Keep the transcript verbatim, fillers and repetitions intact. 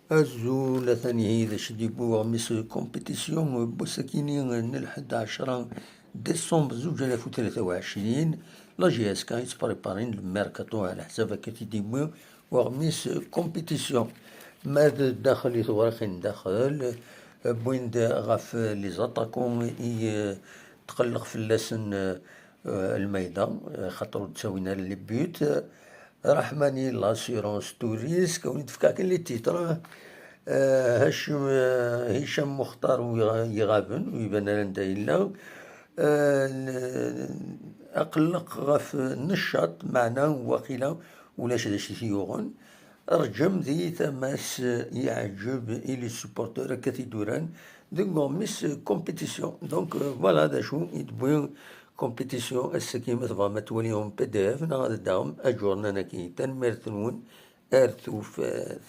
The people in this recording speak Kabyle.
Azul, atan ihi d acu d-yewwi weɣmis compétition n wass-akini n lḥedd ɛecra décembre zuǧ alaf u tlata u ɛecrin. La J S K yettpariparin le mercato ɛla ḥsab akka t-id-yewwi weɣmis compétition. Ma d daxel i tewriqin daxel, wwin-d ɣef les attaquants i, eh, tqelleq fell-asen, eh, lmayda, eh, xaṭer ur d-ttawin ara les buts. Raḥmani, l'assurance tout risque, win d-fkeɣ kan les titres. Eh, Hacim, eh, Hicam Muxtar ur iɣ-, iɣaben, ur iban ara anda yella. Eh, n-, aqelleq ɣef Neccaṭ, meɛna waqila ulac d acu i t-yuɣen. Rǧem di tama-s, yeɛǧeb i les supporteurs akka t-id-uran deg uɣmis compétition. Donc, euh, voilà d acu i d-tewwi compétition ass-agi. Ma tebɣam ad twalim en P D F neɣ ad d-taɣem aǧurnan-agi. Tanemmirt-nwen, ar tufat.